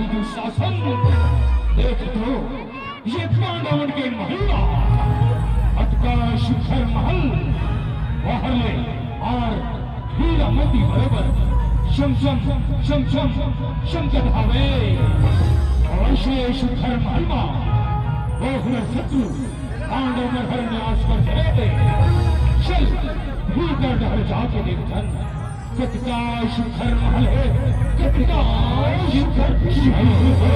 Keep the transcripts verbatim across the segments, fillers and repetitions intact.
दुशासन, देख तो ये पांडवन के महल ला, अतका सुघर महल, बाहर ले अउ हीरा मोती बरोबर चमचम चमचम चमकत हावे। अइसे सुघर महल मा वो हमर शत्रु पांडव मन हर निवास करथे। चल, भीतर डहर जाके देखथन। कतका सुघर महल हे, कतका सुघर महल हे।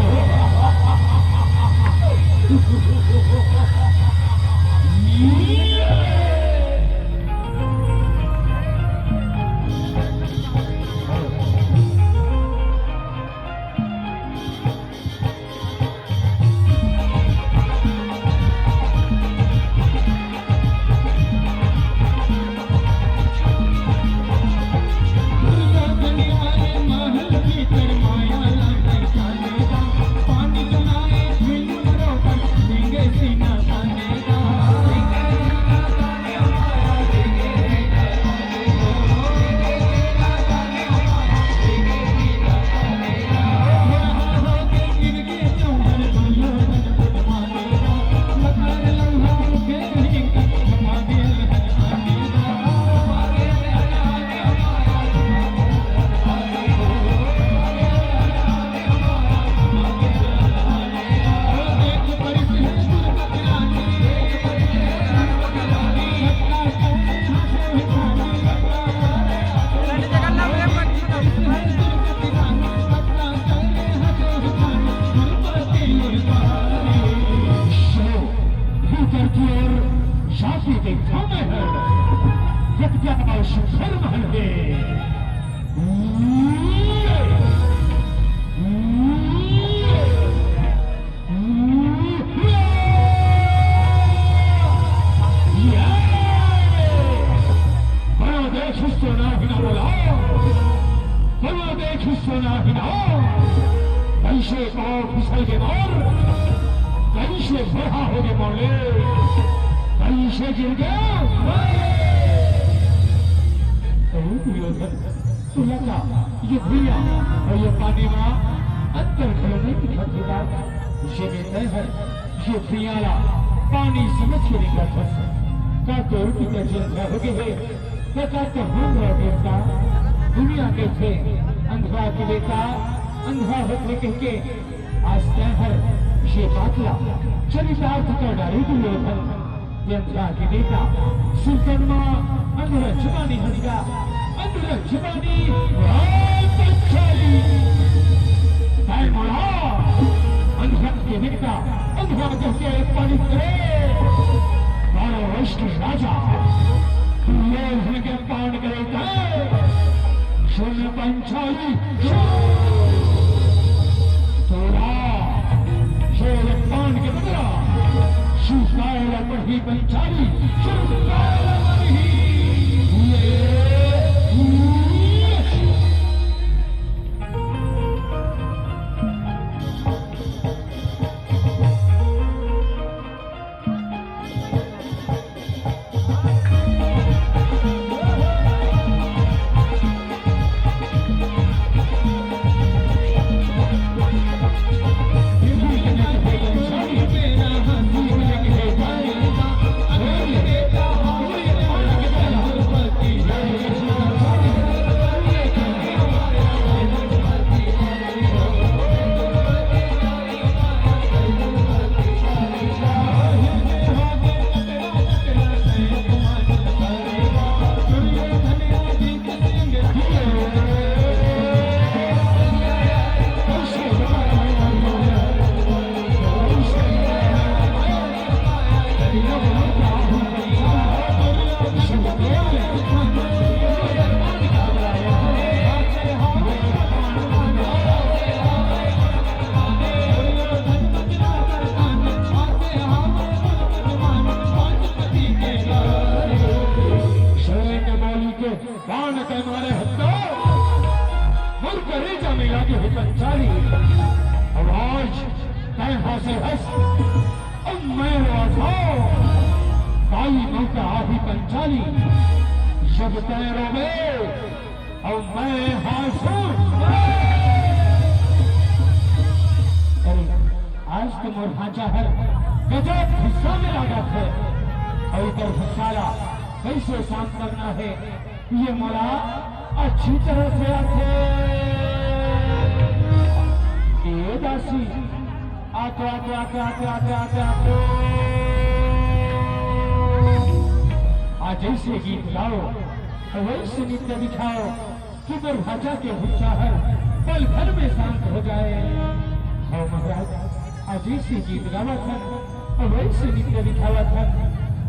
भीतर की ओर जाके देखा मैं हर, कतका सुघर महल हे। बड़ा देख सोना ही ना बोला, बड़ा देख सोना ही ना। कइसे पाँव फिसल के मोर, कइसे बूढ़ा हो गे मोले, कइसे गिर गे। अरे दुर्योधन, तोला का ये भुइयां अउ ये पानी मा अंतर घलो नइ दिखत हे का? जेमे तैं हर ये भुइयां ला पानी समझ के रेंगत हस। का तोर पिताजी अंधा हो गे हे? का, का तोर अंधा बेटा? दुनिया कहिथे अंधा के बेटा अंधा होथे कहिके। आज तैं हर ये बात ला चरितार्थ कर डारे दुर्योधन। ये अंधा के बेटा सुल्तान मा अंधा जबानी हंसगा, अंधा जबानी। तैं मोला अंधा के बेटा, अंधा कहिके पवित्र बारह वर्ष के राजा दुर्योधन के पान करे थे। सुन पंचाली, सुन। तोरा शेर पान के बदला सुसायला पड़ही पंचाली, सुसायला पड़ही। ये, ये। बाण तैं मारे हत्तो, मोर करेजा में लागे हे पंचाली। अउ आज तैं हासे हस, अउ मैं रोवत हंव। काली मउका आही पंचाली, जब तैं रोबे, अउ मैं हासहूं। मोर भांचा हर गजब गुस्सा में लागत हे। अउ एकर गुस्सा ला कइसे शांत करना हे, ये मोला अच्छी तरह से आथे। ए दासी, आतो, आतो, आतो। आज जइसे गीत गाओ, वइसे नृत्य दिखाओ। कि मोर भांचा के गुस्सा हर पल भर में शांत हो जाए। हव महाराज, आज जइसे गीत गावत हन, वइसे नृत्य दिखावत हन।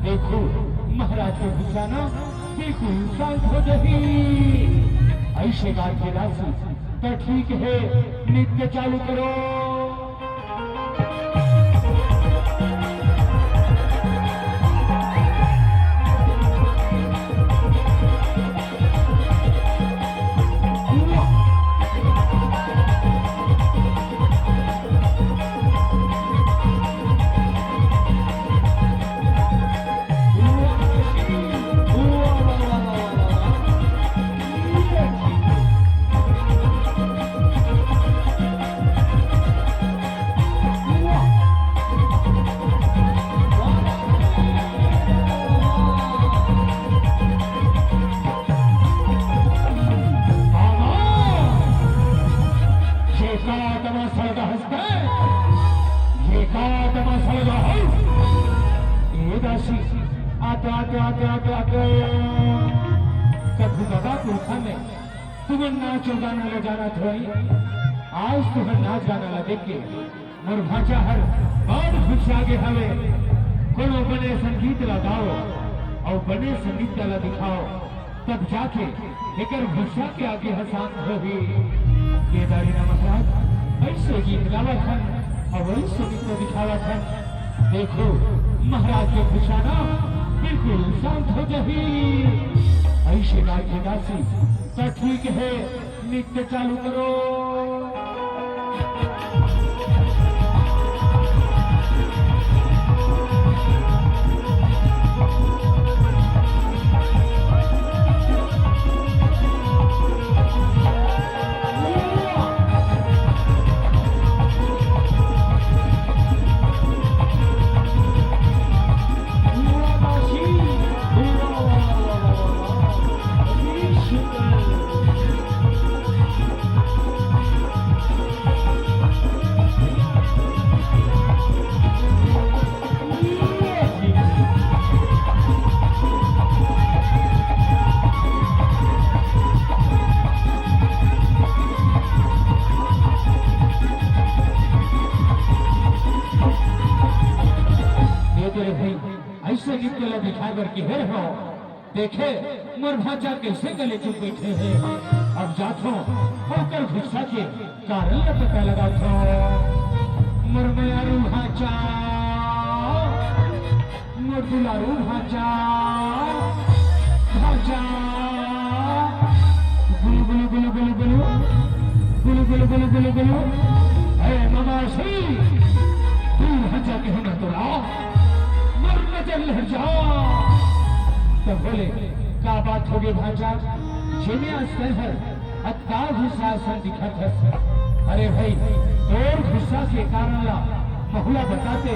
देखो, महाराज के गुस्सा ना बिल्कुल शांत हो जाही। अइसे गात हे दासी, त ठीक हे, नृत्य चालू करो। ये का तमाशा लगा हंसते? ये का तमाशा लगा हंस? ए दासी, आते, आते, आते, आते, आते। कभू ददा पुरखा में तुमन नाच अउ गाना ले जाना थोड़ी। आज तुमन नाच गाना ला देख के मोर भांचा हर बहुत गुस्सा गे हवे। कोनो बने संगीत ला गाओ अउ बने संगीत ला दिखाओ, तब जाके एकर गुस्सा के आगे ह शांत होही। केदारी ना महाराज अइसे गीत गावत हन अउ अइसे नृत्य दिखावत हन। देखो, महाराज के गुस्सा ना बिल्कुल शांत हो जाही। अइसे गाय के दासी, त ठीक हे, नृत्य चालू करो। ये तेरे भाई, अइसे नृत्य ला दिखाए बर केहे रहो। देखे, मोर भांचा कइसे गले चुप बइठे हे। अब जाथों, ओकर गुस्सा के कारण ल पता लगाथों। मोर मयारू भांचा, मोर दुलारू भांचा, भांचा। गुलू, गुलू, गुलू, गुलू, गुलू। गुलू, गुलू, गुलू, गुलू, गुलू। हे मामा श्री, दूर हट जा के हमें तो रहा। मर नजर लहर जा। त बोले, का बात होगे भांचा? जेमे आज तैं हर अतका गुस्सा असन दिखत हस। अरे भाई, तोर गुस्सा के कारण ला महू ला बताते,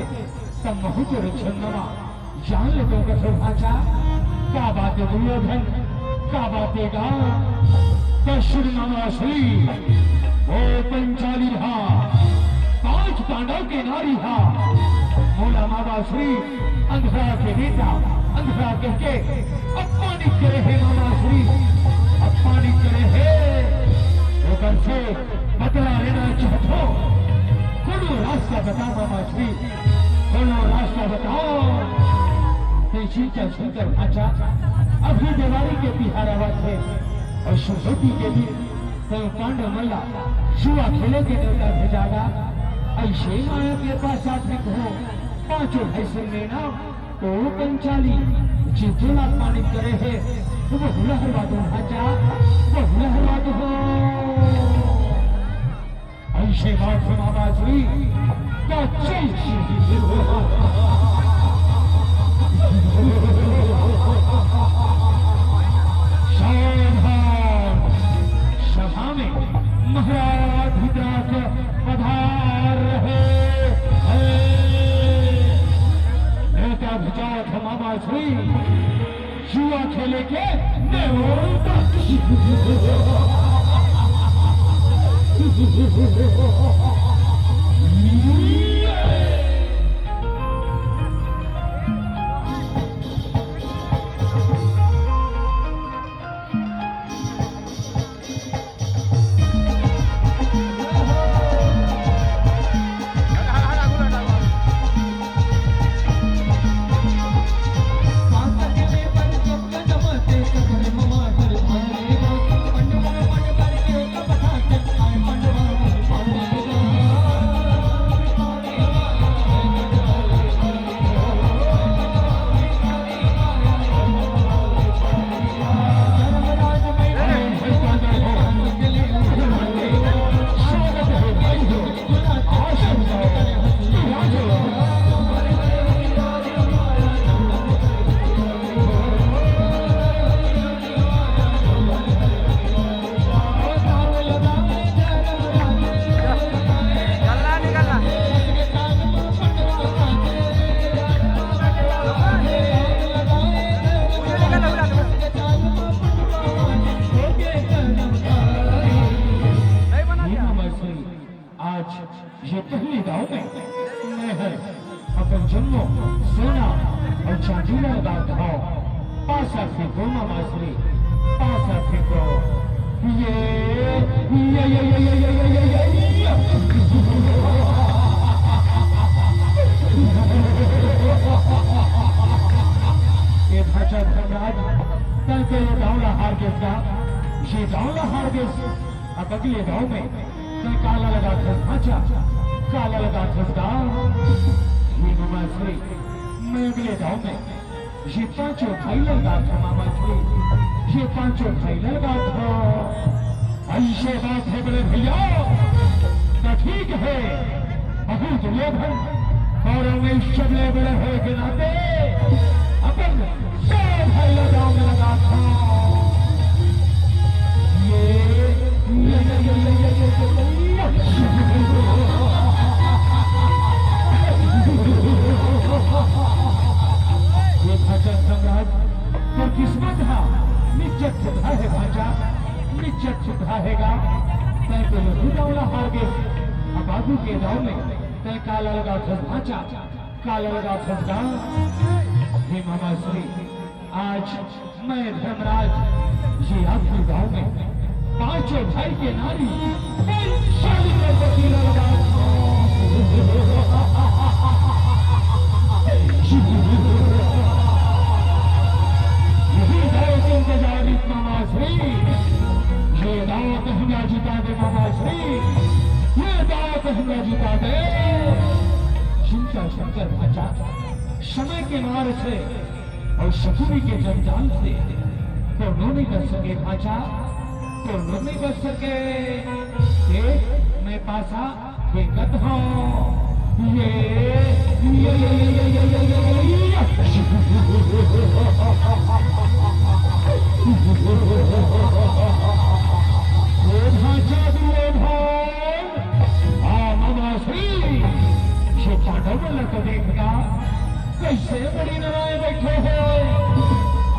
त महू तोर छंदमा जान ले तो कथो भांचा, का बात हे दुर्योधन, का बात हे गा? त सुन मामा श्री, ओ पंचाली हा, पांच पांडव के नारी हा, मोला मामा श्री, अंधरा के बेटा, अंधरा कह के अपमानित करे हे मामा श्री, अपमानित करे हे। ओकर से बदला लेना चाहत हो, कोनो रास्ता बता मामा श्री, कोनो रास्ता बताओ। ते चिंता सुनकर भांचा, अभी देवारी के तिहार आवत हे अउ सुभोती के दिन तैं पांडव मन ला जुआ खेले के नेवता भेजा गा। अइसे माया के पास आथे कहो, पांचों भाई से लेना ओ पंचाली, जे तोला अपमानित करे हे, वो हुला हरवा दो भांचा, वो हुला हरवा दो। अइसे बात सुना बाजरी, का चल सावधान, सभा में महाराज धृतराष्ट्र पधार रहे हैं। जुआ खेले के नेवता। आज ये पहली दाव में मैं है अपन जम्मो सोना और चांदी ला दाव। पासा फेंको मामा श्री, पासा फेंको। ये, ये, ये, ये, ये, ये, ये, ये, ये, ये। ये भाचा धर्मराज, तैं तो ये दाव ला हार गेस गा, ये दाव ला हार गेस। अब अगले दाव में तैं काला लगाथस भाचा, काला लगाथस गा। ये मामा श्री, मैं अगले दाव में ये पांचों भाई ला लगाथंव मामा श्री, ये पांचों भाई ला लगाथंव। ऐसे बात है बड़े भैया, तो ठीक है, बहुत लोग हैं और हम इस सबले बड़े होए के नाते अपन सब भाई ला दाव में लगाथंव। ये, ये, ये, ये, ये, ये, ये, ये, ये। ये भाचा धर्मराज, तोर किस्मत हा निच्चट फुटहा हे भाचा, निच्चट फुटहा हे गा। तैं तो लघु दाव ला हार गेस, अब आगू के दाव में तैं काला लगाथस भाचा, काला लगाथस गा। हे मामा श्री, आज मैं धर्मराज ये आखिरी दाव में पांचों भाई के नारी पंचाली द्रौपदी ला लगाथंव। यही दाव के इंतजार मामा श्री, ये दाव तो हमला जिता दे मामा श्री, ये दाव तो हमला जिता दे। चिंता शंकर भाचा, समय के मार से और शकुनी के जंजाल से कोनो नइ बच सके भाचा, कोनो नइ बच सके। देख, मैं पासा फेंकत हंव। ये, ये, ये। ओ भाचा दुर्योधन, आ मामा श्री, ये पांडव मन ला तो देख गा, कइसे बड़ी नराय बइठे हे।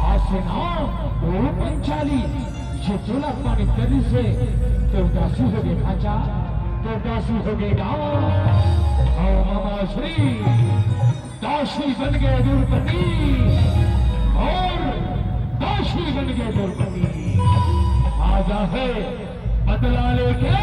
अइसे ना, ओ पंचाली, ये तोला अपमानित करिस हे, तैं उदासी होगे भाचा, तैं उदासी होगे गा। ओ मामा श्री, दासी बन गे द्रौपदी, अउ दासी बन गे द्रौपदी। आजा हे बदला लेके।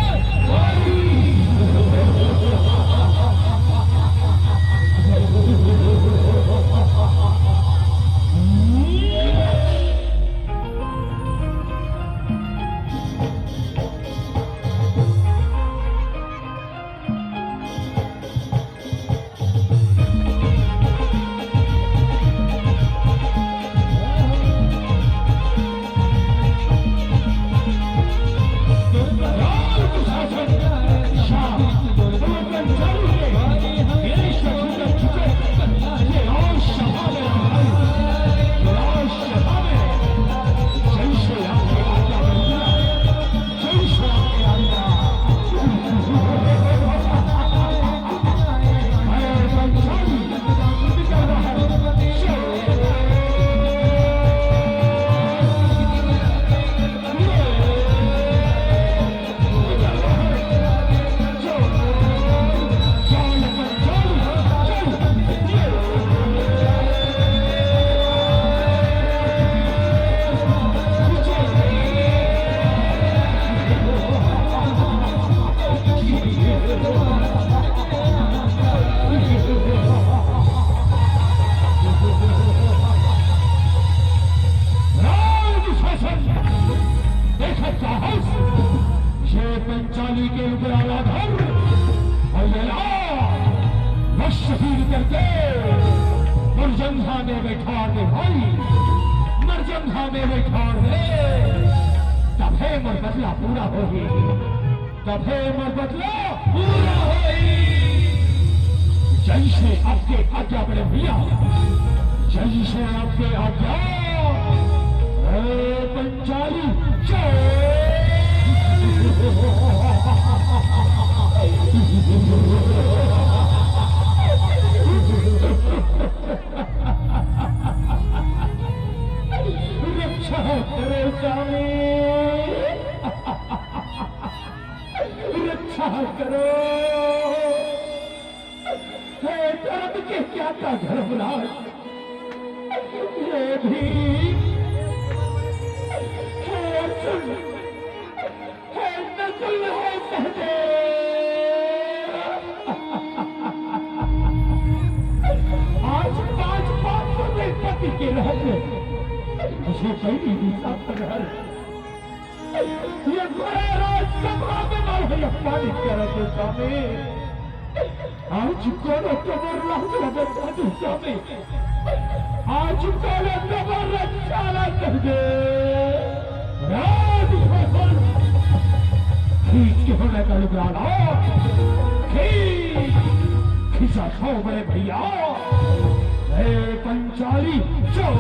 तीर करके मोर जंघा में बैठा दे भाई, मोर जंघा में बैठा दे, तभे मोर बदला पूरा होही, तभे मोर बदला पूरा होही। जैसे आपके आज्ञा बड़े भैया, जैसे आपके आज्ञा। ए पंचाली, चल। रक्षा करो स्वामी, रक्षा करो। हे धर्म के ज्ञाता धर्मराज, हे भीम, हे अर्जुन, हे नकुल, हे सहदेव। आज पांच पांच सौ के पति के रहते मुझे पहली दिशा पर हर ये बड़ा राजसभा में मारो अपमानित करत हे स्वामी। आज कोनो तोर लाज बचा दे स्वामी। आज कोनो तोर रक्षा ला कर दे। राज भवन खींच के होने का लुगाड़ा। खींच, खींचा खाओ बड़े भैया। ए पंचाली चल,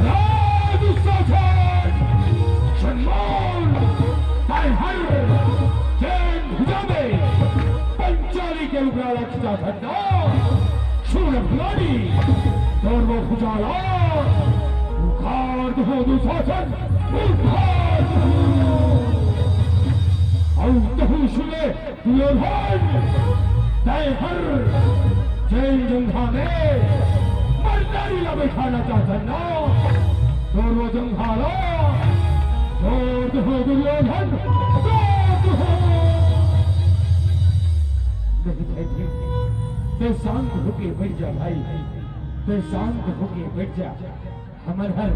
राज साजन, सम्मान, तायहर, जैन भुजा में, पंचाली के उगराला खिंचा धन्ना, सूरज लाड़ी, दौड़ वो भुजाला, उखाड़ दो दुशासन, उखाड़ दो। औ तहु सुने दुर्योधन, तायहर, जैन जंघा में मर्दानी ला बैठाना चाहता ना। तोर वो जंघा ला, तोर दे हो दुर्योधन, तोर दे हो। नहीं भाई, तैं शांत होके बैठ जा भाई, तैं शांत होके बैठ जा। हमर हर,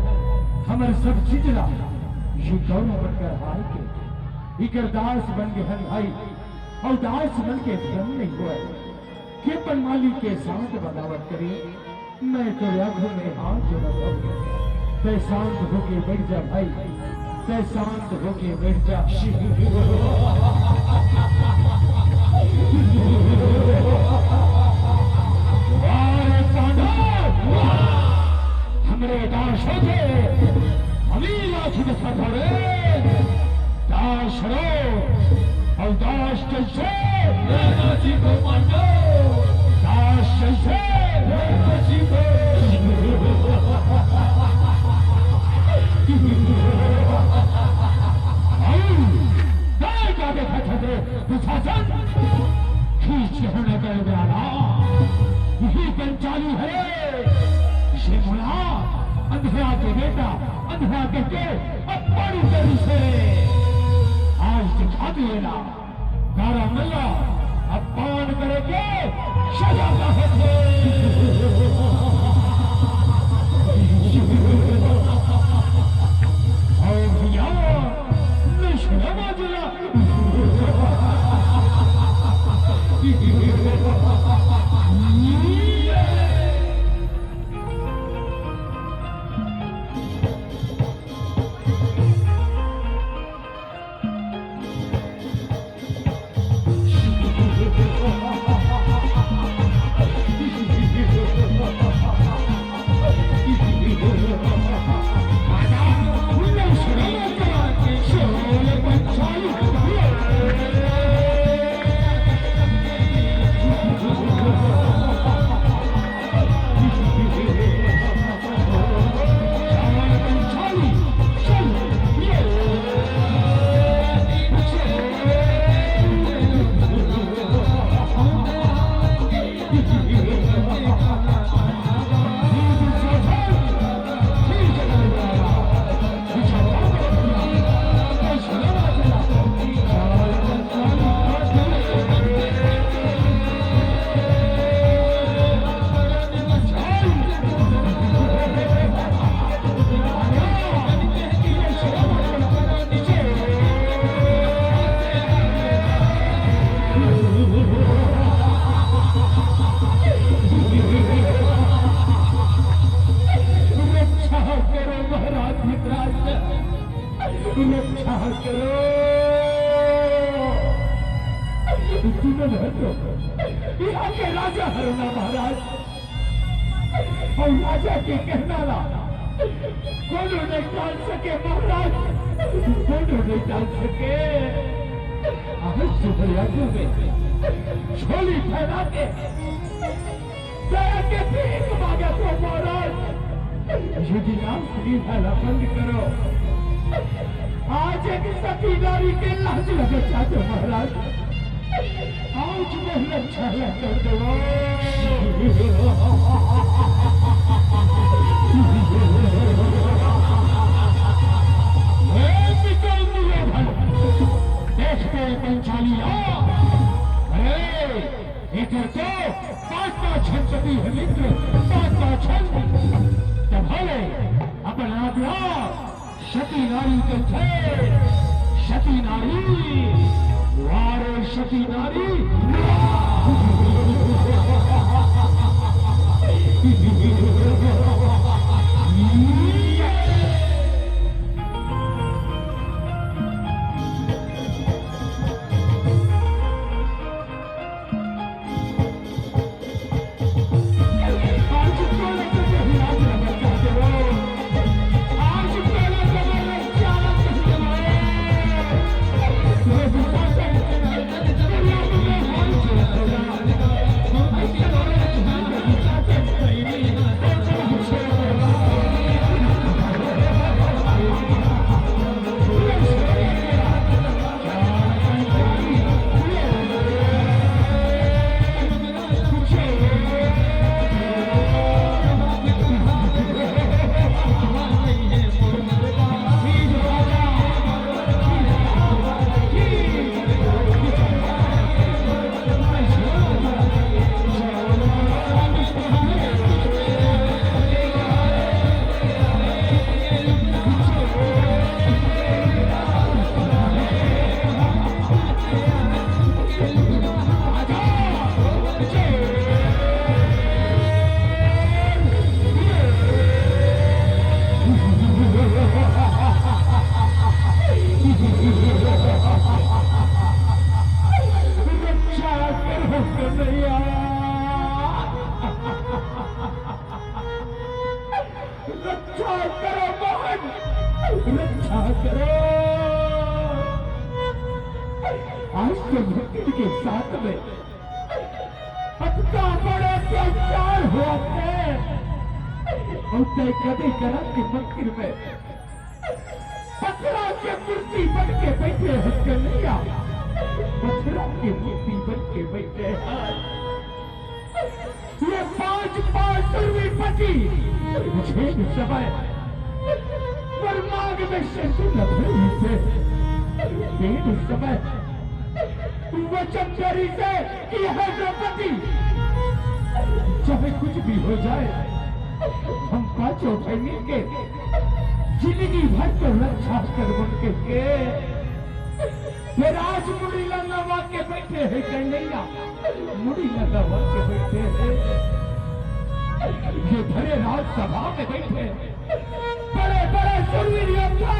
हमर सब चीज ला ये गौरव बनकर हार के इकर दास बन गे हन भाई। अउ दास मन के धर्म नहीं होय। के अपन मालिक के साथ बगावत करे, मैं तो आंखों में हाथ जोड़त हूँ। तैं शांत होके बैठ जा भाई, तैं शांत होके बैठ जा। अरे पांडव, हमरे दासों के हमी लाठी दिखा थोड़े। दास रो, अउ दास कैसे? दास को पांडव। दास कैसे? दास को। दाई का देखा छतरे दुशासन खींच के होने का उगराला। यही पंचाली है। ये मुला अंधरा के बेटा, अंधरा के के अपमान करे से आज दिखा दिए ना। तारा मल्ला अपमान करे के सजा का है। और भैया, नशा मजला। करो। तुमन हर तो यहाँ के राजा हरो ना महाराज, अउ राजा के कहना ला कोनो नइ टाल सके महाराज, कोनो नइ टाल सके। आज तुम्हर आगू में झोली फैला के दया के भीख मांगत हों महाराज, यदि आप श्रीफल बंद करो, आज एक सती नारी के लाज ल बचा दो महाराज। आज मैं रक्षा ल कर दो। ए पिता दुर्योधन, देख तो पंचालिया। अरे, एकर तो पांच पांच झन सती हे मित्र, पांच पांच झन। तब हले अपन आज्ञा, सती नारी के जय, सती नारी, वारे सती नारी। रक्षा करो बहन, रक्षा करो। आज तो भक्ति के साथ में अतका बड़े अत्याचार होवत हे। अउ तैं कदे करा के मंदिर में पथरा के मूर्ति बन के बइठे हस कन्हैया, पथरा के मूर्ति बन के बइठे हस। ये पांच पांच सुरवीर पति जेन समय मोर मांग में सिंदूर लपेटे हे, तेन समय वचन करिस हे कि हे द्रौपदी, चाहे कुछ भी हो जाए, हम पांचों बहिनी के जिंदगी भर के रक्षा करबो कहिके। ये राज मुड़ी ला नवा के बइठे हे कन्हैया, मुड़ी ला नवा के बइठे हे। ये भरे राजसभा में बइठे बड़े बड़े सुरवीर योद्धा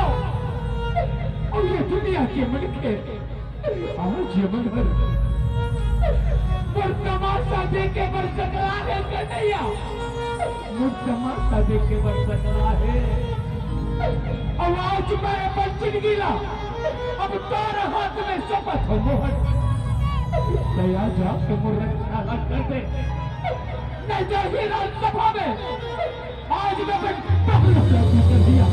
अउ ये दुनिया के मनखे, आज ये मन हर मोर तमाशा देखे बर सकला हे कन्हैया, मोर तमाशा देखे बर सकला हे। अउ आज मैं अपन जिंदगी ला अब तोर हाथ में सौंपत हों मोहन, दया जाके मोर रक्षा ला कर दे, नहीं तो ये राजसभा में आज मैं अपन पहलू से भी कर दिया।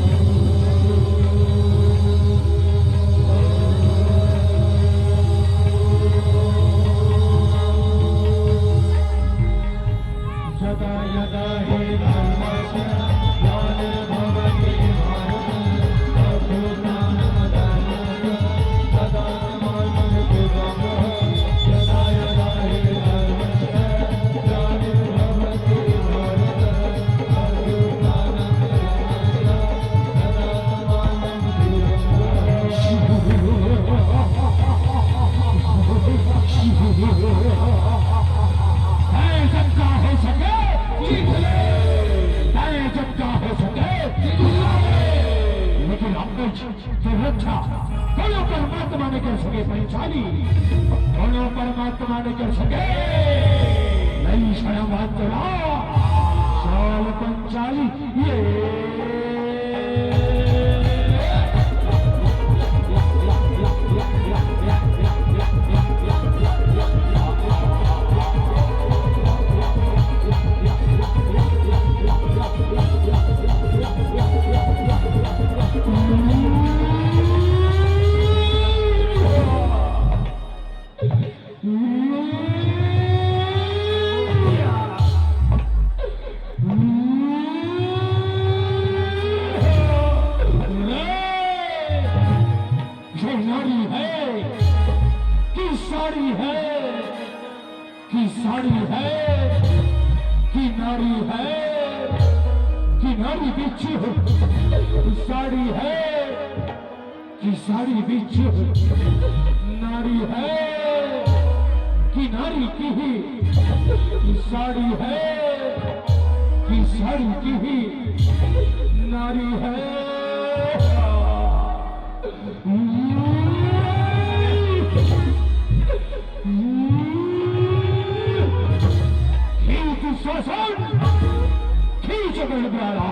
यदा यदा हि धर्मस्य ग्लानिर्भवति भारत, अभ्युत्थानं धर्मस्य तदात्मानं सृजाम्यहम्। यदा यदा हि धर्मस्य ग्लानिर्भवति भारत, अभ्युत्थानं सृजाम्यहम्। तो रक्षा कोनो परमात्मा नइ कर सके पंचाली, कोनो परमात्मा नइ कर सके। नइ शरम बात तो ला, साल पंचाली ये। ये नारी है कि साड़ी है, कि साड़ी है, कि नारी है, कि नारी बिच्छू साड़ी है, कि साड़ी बिच्छू नारी है, कि नारी की ही साड़ी है, कि साड़ी की ही नारी है। खींच सासन, खींच गड़बड़ा,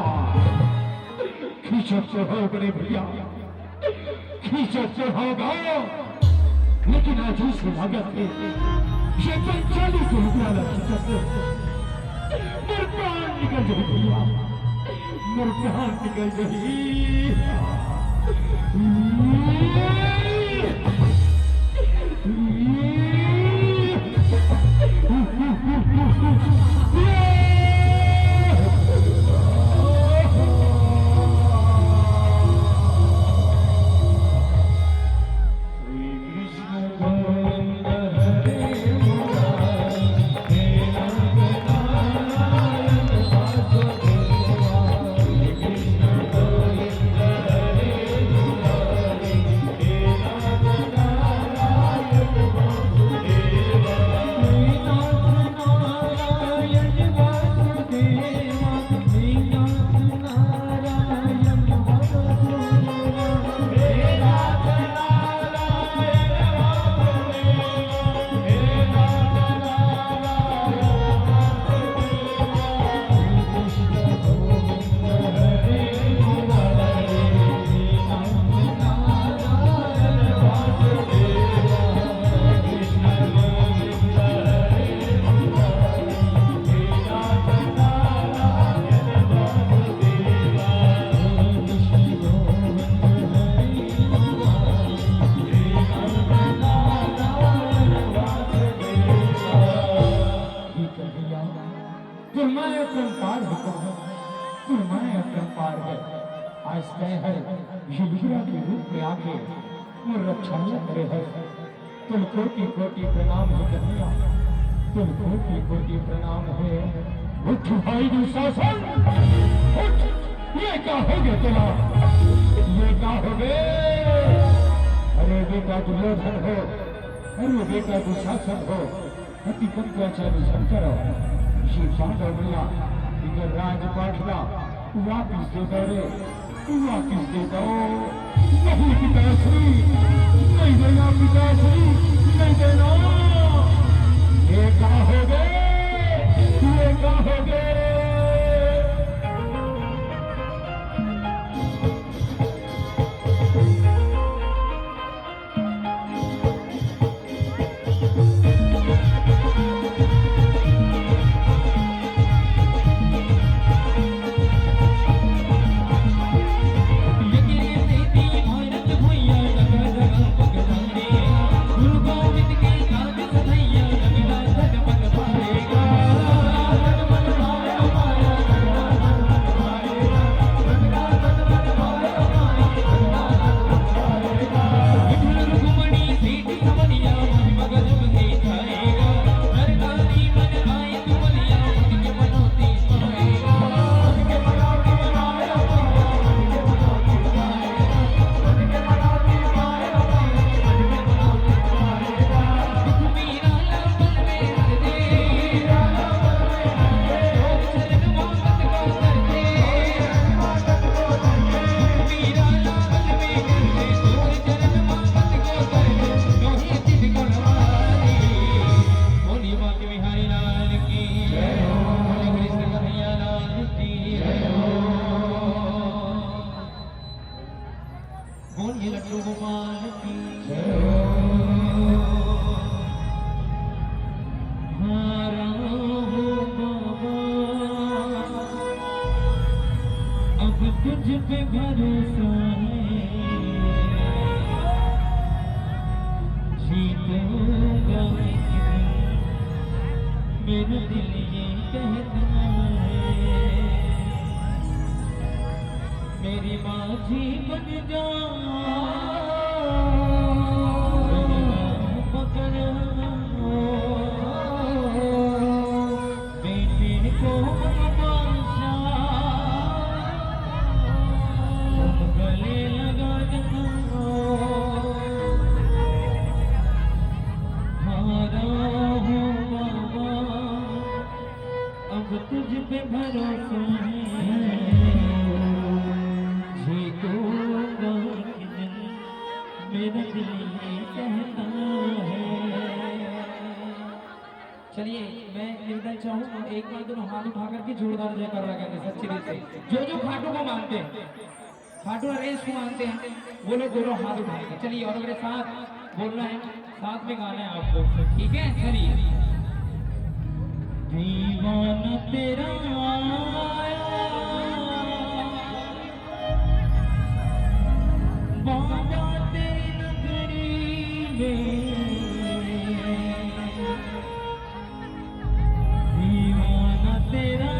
खींच तो हो बड़े भैया, खींच तो होगा, लेकिन आज इस लागत में ये पंचाली को रुपया लग चुका है। मेरे प्राण निकल जाए भैया, मेरे प्राण निकल जाए। तुरमाय अपरंपार हे, तुरमाय अपरंपार हे। आज तैं हर ये लुगरा के रूप में आके मोर रक्षा करे हस। तुल कोटि कोटि प्रणाम हे कन्हैया, तुल कोटि कोटि प्रणाम हे। उठ भाई दुशासन, उठ। ये का हो गे तेला, ये का हो गे? अरे बेटा दुर्योधन हो, अरे बेटा दुशासन हो, अति कम प्रचार शंकर हो, ये पांडव मन ला इकर राजपाट ला वापिस दे दो रे। वापिस दे दो। नहीं पिताश्री, नहीं देना पिताश्री, नहीं देना। ये का हो गे? ये का हो गे? तुझ पे भरोसा है, जीतूंगा एक दिन, मेरा दिल ये कहता है। मेरी माँ जी बन जा, मेरी बाहों पकड़, बेटे को बादशाह गले लगा दो। हारा हूँ बाबा, अब तुझ पे भरोसा है, जीतूंगा एक दिन, मेरा दिल ये कहता है। चलिए, मैं निवेदन चाहूंगा, एक बार दोनों हाथ उठा करके जोरदार जयकारा लगाएंगे सच्चे दिल से। जो जो खाटू को मानते हैं, खाटू नरेश को मानते हैं, वो लोग दोनों हाथ उठाएंगे। चलिए, और मेरे साथ बोलना है, साथ में गाना है आप लोग से, ठीक है? चलिए। दीवाना तेरा आया बाबा तेरी नगरी में, दीवाना तेरा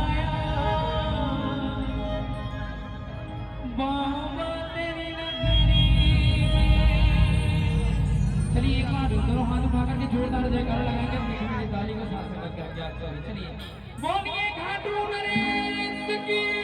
आया बाबा तेरी नगरी में। चलिए, एक बार दोनों हाथ उठा करके जोरदार जयकारा लगाएंगे, अपनी छोटी सी ताली को साथ में करके आप चलिए। बोलिए खाटू नरेश की।